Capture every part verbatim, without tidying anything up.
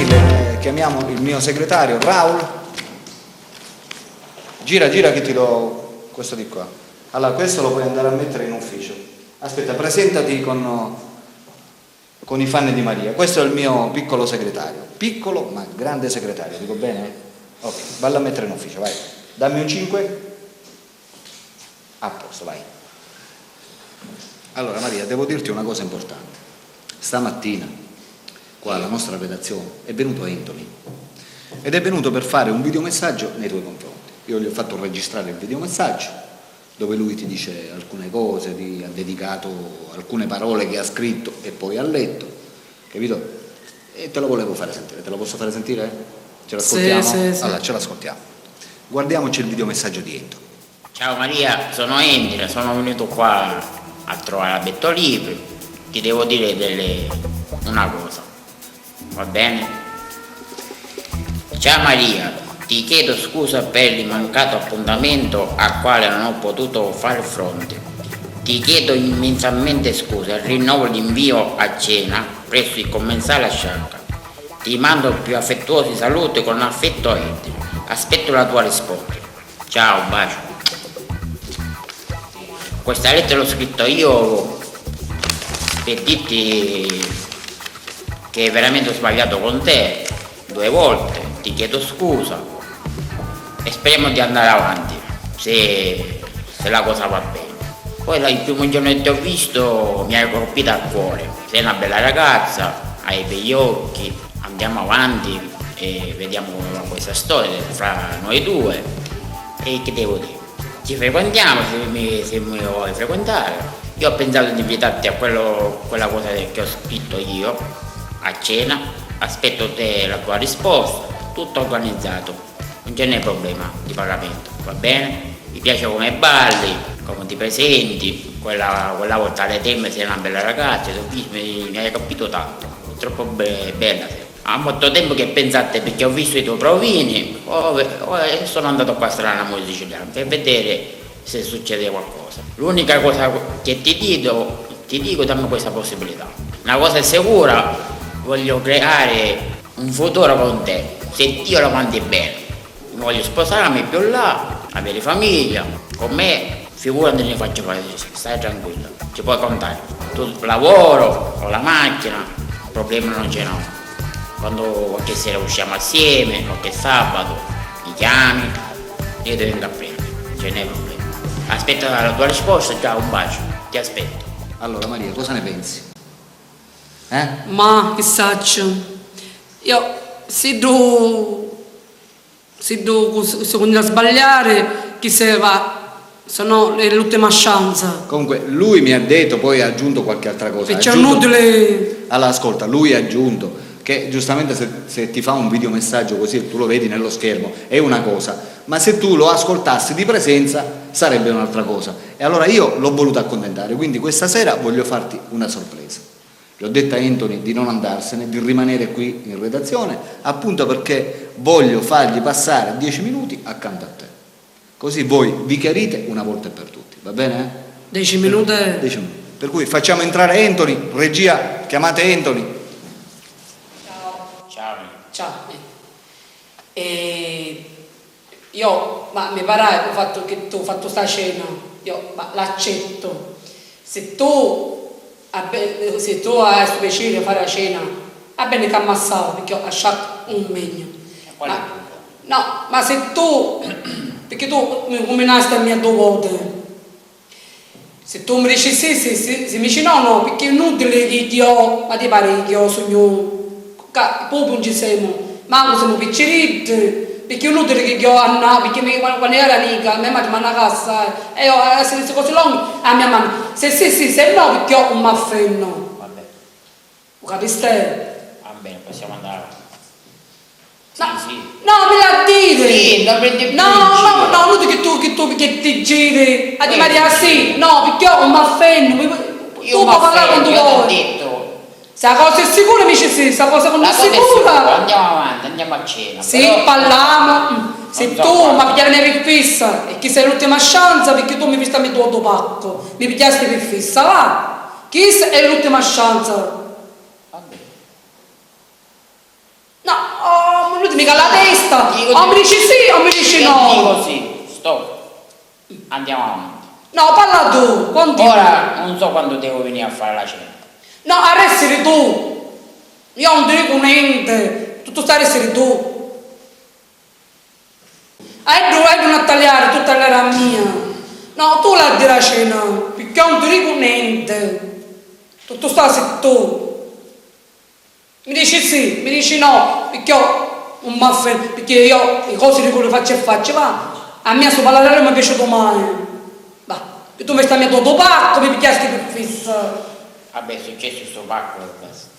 Eh, chiamiamo il mio segretario, Raul. Gira, gira che ti do questo di qua. Allora, questo lo puoi andare a mettere in ufficio. Aspetta, presentati con, con i fan di Maria. Questo è il mio piccolo segretario. Piccolo, ma grande segretario, dico bene? Ok, valla a mettere in ufficio, vai. Dammi un cinque. A posto, vai. Allora, Maria, devo dirti una cosa importante. Stamattina, qua alla nostra redazione, è venuto Anthony ed è venuto per fare un videomessaggio nei tuoi confronti. Io gli ho fatto registrare il videomessaggio dove lui ti dice alcune cose, ti ha dedicato alcune parole che ha scritto e poi ha letto, capito? E te lo volevo fare sentire, te lo posso fare sentire? Ce l'ascoltiamo? Sì, sì, sì. Allora, ce l'ascoltiamo. Guardiamoci il videomessaggio di Anthony. Ciao Maria, sono Endira, sono venuto qua a trovare Alberto Lipri. Ti devo dire delle, una cosa, va bene? Ciao Maria, ti chiedo scusa per il mancato appuntamento al quale non ho potuto far fronte. Ti chiedo immensamente scusa e rinnovo l'invio a cena presso il commensale a Sciacca. Ti mando i più affettuosi saluti con affetto Endira. Aspetto la tua risposta. Ciao, un bacio. Questa lettera l'ho scritta io per dirti che veramente ho sbagliato con te due volte, ti chiedo scusa e speriamo di andare avanti, se, se la cosa va bene. Poi dal primo giorno che ti ho visto mi hai colpito al cuore, sei una bella ragazza, hai bei occhi, andiamo avanti e vediamo questa storia fra noi due. E che devo dire? Ci frequentiamo se mi, se mi vuoi frequentare. Io ho pensato di invitarti a quello, quella cosa che ho scritto io a cena. Aspetto te la tua risposta. Tutto organizzato, non ce n'è problema di pagamento, va bene? Mi piace come balli, come ti presenti. Quella, quella volta alle te mi sei una bella ragazza, ti ho visto, mi, mi hai capito tanto. Troppo be- bella sei. Ha molto tempo che pensate perché ho visto i tuoi provini, oh, oh, e sono andato qua a strana musiciliana per vedere se succede qualcosa. L'unica cosa che ti dico, ti dico, dammi questa possibilità. Una cosa è sicura, voglio creare un futuro con te, se Dio lo mandi bene. Voglio sposarmi più là, avere famiglia, con me figurati ne faccio fare, stai tranquillo, ci puoi contare. Tu lavoro, ho la macchina, problemi non ce n'ho. Quando qualche sera usciamo assieme, qualche sabato, mi chiami, io ti vengo a prendere, non ce n'è problema. Aspetta la tua risposta, ciao, un bacio, ti aspetto. Allora Maria, cosa ne pensi? Eh? Ma chi sacciu? Io, siddu, siddu cu- si cuntinua a sbagliari, chi se va, se no è l'ultima chance. Comunque, lui mi ha detto, poi ha aggiunto qualche altra cosa. Ha aggiunto- Allora, ascolta, lui ha aggiunto che giustamente se, se ti fa un videomessaggio così e tu lo vedi nello schermo, è una cosa, ma se tu lo ascoltassi di presenza sarebbe un'altra cosa. E allora io l'ho voluto accontentare, quindi questa sera voglio farti una sorpresa. Gli ho detto a Anthony di non andarsene, di rimanere qui in redazione, appunto perché voglio fargli passare dieci minuti accanto a te. Così voi vi chiarite una volta e per tutti, va bene? Dieci minuti? Dieci minuti. Per cui facciamo entrare Anthony, regia, chiamate Anthony. Ciao. Ciao. Ciao. E io, ma mi pare il fatto che tu hai fatto sta cena, io, ma l'accetto. Se tu, abbe- se tu hai sto piacere di fare la cena, va bene che ammassavo, perché io a sciacca non megno. Ma, no, ma se tu, perché tu mi cuminasti a mia due volte, se tu mi dici sì, sì, sì, se mi dici no, no, perché è inutile che io, ma ti pare che io sognu, ca, proprio non ci siamo, manco siamo picciriddi, perché è inutile che io a na, perché mi, quando, quando io ero nica, a me mamma mi manna a casa, e io, eh, se, se cose longhe, a mia mamma, se sì, sì, se no, perché io non mi offendo. Vabbè. Lo capiste? Va bene, possiamo andare avanti. No, sì, sì. No, mi la dite! Sì, non prendi più in giro. No, no, no, non che tu, che tu, che ti giri. A di Maria, sì, no, perché io mi offendo. Tu puoi parlare quando vuoi. Io ho detto. Se la cosa è sicura, mi dici sì, se la cosa non è sicura. Andiamo avanti, andiamo a cena. Sì, parliamo. Se tu mi pigliavi per fissa, e chi sei l'ultima chance, perché tu mi visti a me tuo pacco, mi pigliasti per fissa, va. Questa è l'ultima chance. Va bene. No, Mica la testa. Dico, o mi dici sì o mi dici no. Dico sì, stop. Andiamo avanti. No, parla tu, continua. Ora non so quando devo venire a fare la cena. No, arressiri tu. Io non ti dico niente. Tutto sta arressiri tu. Hai ddu, hai ddu na taliari, tu taliari a mia. No, tu l'hai a diri a cena, picchì io non ti dico niente. Tutto sta si tu. Mi dici sì, mi dici no, picchì io non m'afferru, picchì io i cosi dicu li facci e facci, va. A mia stu parlari mi è piaciutu mai. Va, che tu mi stai a mia tu paccu, mi pigghiasti pi fissa. Vabbè, è successu stu paccu e basta.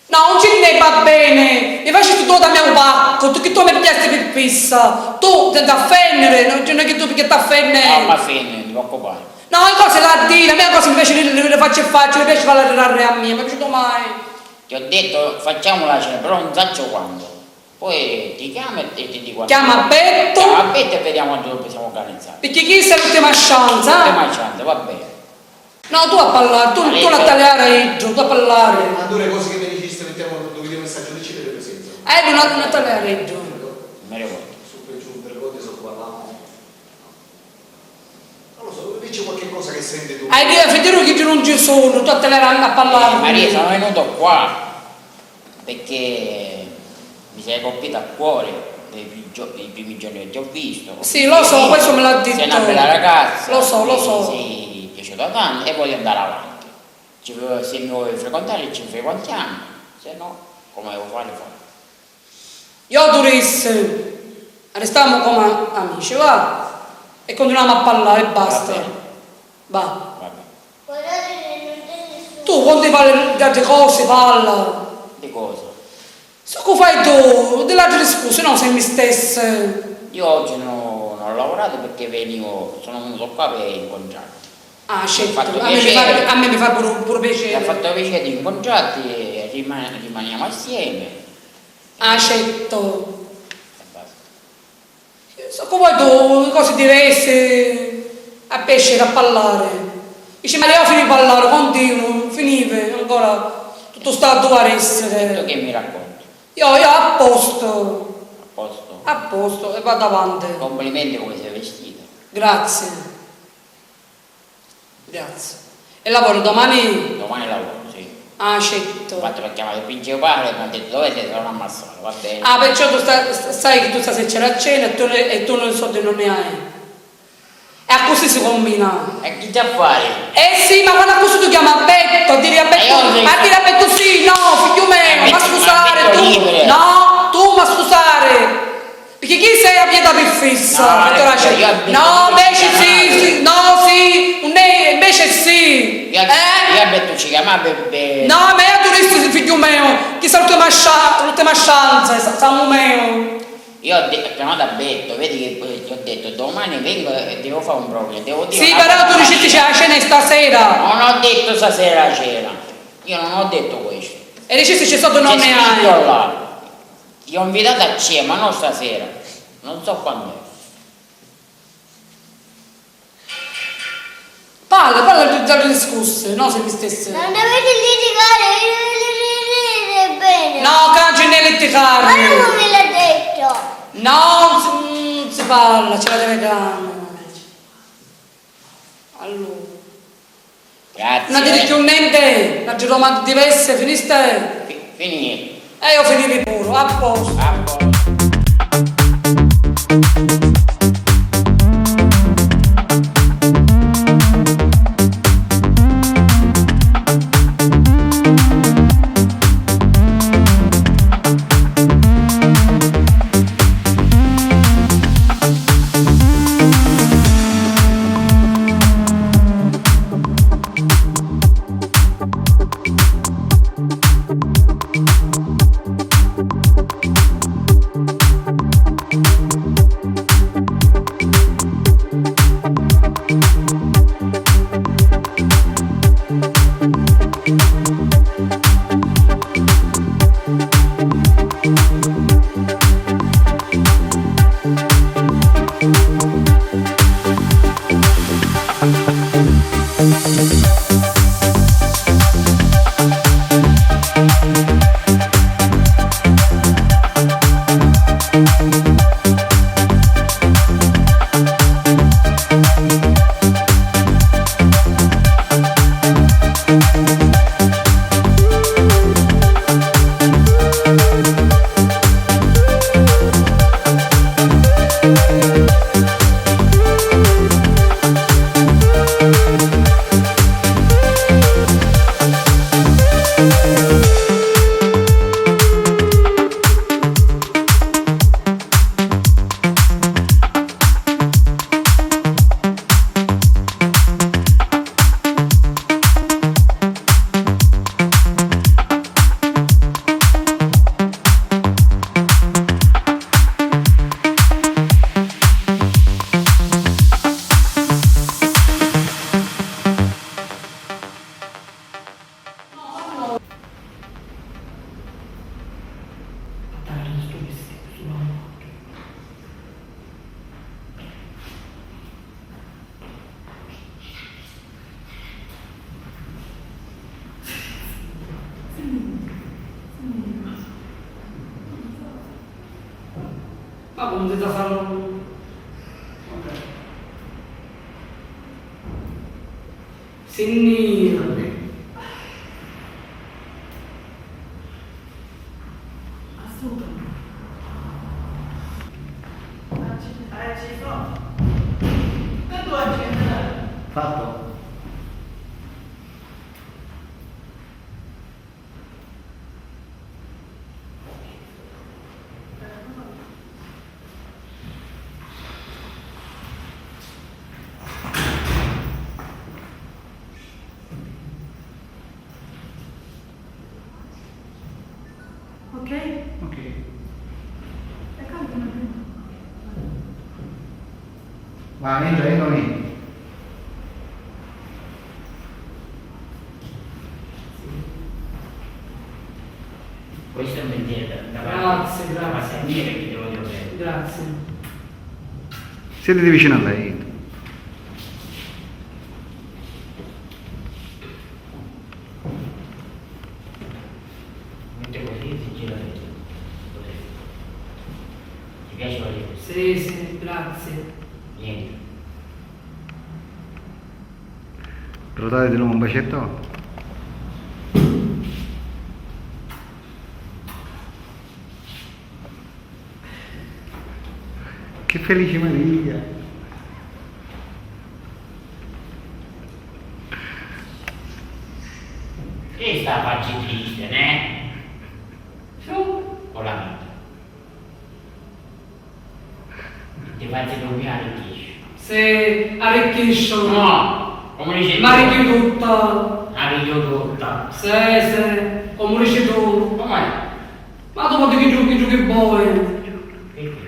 No, non ci ne va bene, mi facisti tu da mia paccu, tu che tu mi pigghiasti pi fissa. Tu ti t'affenniri, non è che tu picchì t'affenni. No, m'affenni, non ti preoccupare. No, i cosi l'ha a diri, a mia cosi mi piaci li, li, li facci e facci, mi piaci falla arrivare a mia, mi è piaciutu mai. Ti ho detto facciamo la cena, però non saccio quando. Poi ti chiamo e, e ti dico. Chiama a Bettu. Chiama a Bettu e vediamo quando possiamo organizzare. Picchì chista è l'ultima chance, eh? L'ultima chance, va bene. No, tu a parlare, tu, tu la taliari a iddu, tu a parlare. Ma tu le cose che mi diciste, mettiamo due video messaggio, dici per presenza. Eh, non, non taliari a iddu. Non mi ricordo. Su Facebook, per voi, so parlavamo. Non lo so, dici qualche cosa che senti tu. Hai detto, Federico, che non ci sono, tu a te l'hai a parlare. Eh, Maria, sono venuto qua perché mi sei colpita a cuore dai pri-, gio-, i primi giorni che ti ho visto. Sì, lo so, questo me l'ha detto. Sei una bella ragazza, lo so, lo so. Mi sei piaciuta tanto e voglio andare avanti. Ci, se mi vuoi frequentare, ci frequentiamo, se no, come devo fare, fare. Io tu dissi, restamu comu amici, va? E continuamu a parlare e basta. Va bene. Va. Va bene. Tu quannu parli di altri cosi, parla. Di cosa? Soccu fai tu, di l'altri discursi, no sempri stessi. Io oggi no, non ho lavorato perché venivo, sono venuto qua per incontrarti. Ah, certo. A me mi fa, a me mi fa pure, pure piacere. Mi ha fatto piacere di incontrarti e rima-, rimaniamo assieme. Ah, certo. E basta. Soccu poi tu, cosi diversi, a pescere, a parlare. Dici, ma io fini parlare, continuo, finivi, ancora tutto sta a due essere. E tu che mi racconti? Io, io a posto. A posto? A posto e vado avanti. Complimenti come sei vestita. Grazie. Grazie. E lavori domani? Domani lavoro, sì. Ah, certo. Infatti l'ho chiamato il principale e mi ha detto: "Dove sei? Sono a Marsala", va bene. Ah, perciò tu sta-, sta-, sai che tu stasera c'era a cena e tu ne-, e tu non so di non ne hai. E accussì si combina. E chi c'ha a fari? Eh sì, ma quannu accussì tu chiami a Bettu, a diri a Bettu, a diri a Bettu sì, no, figghiu meu, ma scusari, tu, no, tu ma scusari. Picchì chi sei a pietà pi fissa? No, no, invece sì, sì, no, sì, un è, invece sì. Io, eh? Io a Bettu ci chiamava per, per... No, ma io tu rissi, figghiu meu, chi sa l'ultima scia-, l'ultima scianza, sa-, samu meu. Io ho de-, ho chiamato a Bettu, vedi che poi ti ho detto domani vengo e devo fare un problema, devo dire... Sì, però tu dicisti c'è la cena stasera. Non ho detto stasera la cena, io non ho detto questo. E dicisti ci sono... C'è scritto là. Io ho invitato a cena, ma non stasera. Non so quando è. Parla, parla di, delle discusse, no? Se mi stesse... Non dovete litigare, dovete ridere bene. No, ca non ci n'è litigare. Ma non me l'ha detto. No, non si, non si parla, c'è la telecamera. Allora. Grazie. Non ti dico più niente, non ti domando diverse, finiste? Fi-, finì. E io finivi pure, a posto. A posto. Ma comu ti sta sallu? Si nni. Fatto. Ok? Ok. E quanto mi... Va, entra, entra, entra. Questo è un pensiero da, da... Grazie, grazie. Passa niente che ti voglio bene. Grazie. Siediti vicino a lei. Mentre così si gira dentro. Così. Ti piace così? Sì, sì, grazie. Niente. Però dai di nuovo un bacetto. Che felice Maria! Chi sta facci triste, né? Su, con la vita. Ti fazzu dormì arricchisci. Sì, arricchisciu. No, comu dici tu. M'arricchiu tutta. Arricchiu tutta. Sì, sì, comu dici tu. Comu è? Ma tu poi chi giuchi, giuchi voi? Picchì?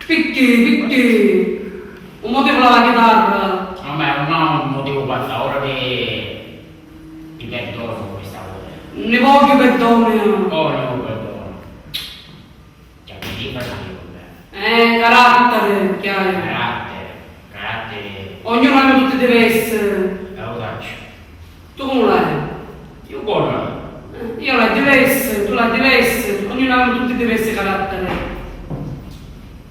Picchì? Picchì? Un motivu la chitarra. Vabbè, non ho un motivo questa ora che ti perdono questa ora. Ne voglio perdono io. Oh, ne voglio perdono. Cioè, così faccio io, vabbè. Eh, carattere, chiaro. Carattere, carattere. Ognuno ha tutti diversi. Eh, lo faccio. Tu comu l'hai? Io buono. Eh, io l'hai diversi, tu l'hai diversi, ognuno avemu tutti diversi caratteri.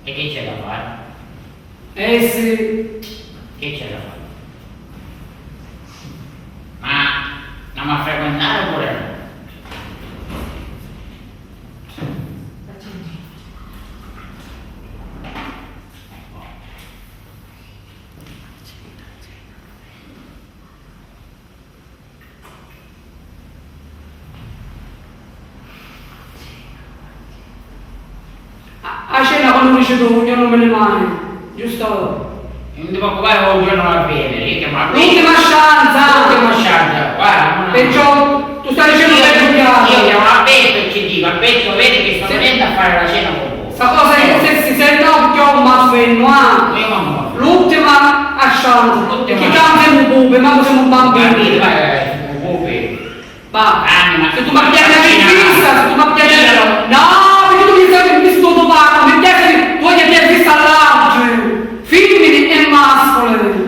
E che c'è da fare? Eh sì. Che c'è da fare? Ma andiamo a frequentare oppure no? A, a cena quannu dici tu, un giornu mi ni mani, giusto? Non ti preoccupare, un giorno va bene, io chiamo a... L'ultima chance! L'ultima chance, guarda, ma... Perciò tu stai dicendo... Io, che è sbagliato. Io chiamo a Beto e ci dico, a Beto, vedi che sto venendo a fare la cena con voi. Sta cosa è, se, se, se no, chiommu a fennu, ah. Io mamma. L'ultima chance. L'ultima. Chi tanto siamo bubi, manco siamo bambini. Bambini, vai, vai, siamo bubi. Va. Anima. Se tu mi piaci la fissa, se tu mi piaci... Io no. No, perché tu mi stai in questo tuo parco, mi piaci, tu voglio dire fissa all'altro. Femmini e mascoli.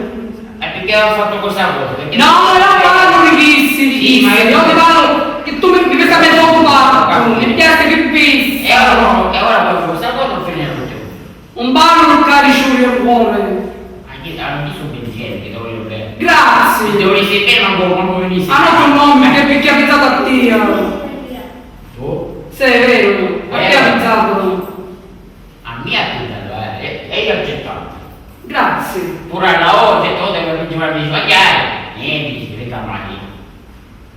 E perché ho fatto questa cosa? Perché... No, io non parlo di fissi, di... Sì, ma io... Io ti parlo che tu mi, mi stai in questo tuo parco, mi piaci che fissa. E ora no, e ora quando questa cosa non finirà più. Un baciu, cari ciuri e cuori. Ma chi, ah, non ti sto pensiero, che ti voglio bene. Grazie. Ti voglio bene, ma come, come mi... Ah, no, tu non mi, che picchia pizzata a tia. Tu? Sì, è vero, ma chi ha pensato? A mia ha pensato, eh, e, e io ho accettato. Grazie. Pure alla oggi, tu devi continuare a sbagliare. Niente, si diventa male.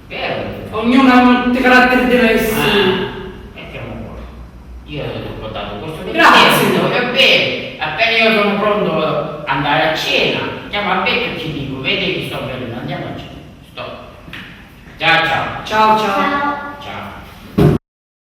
Vero? Ognuno ha tutti i caratteri diversi. Ah, mettiamo un po'. Io ti ho portato questo... Grazie. Ti voglio bene. Appena io sono pronto ad andare a cena, chiamo a Beppe e ti dico, vedi che sto bene, andiamo a cena. Sto. Ciao, ciao. Ciao, ciao. Ciao.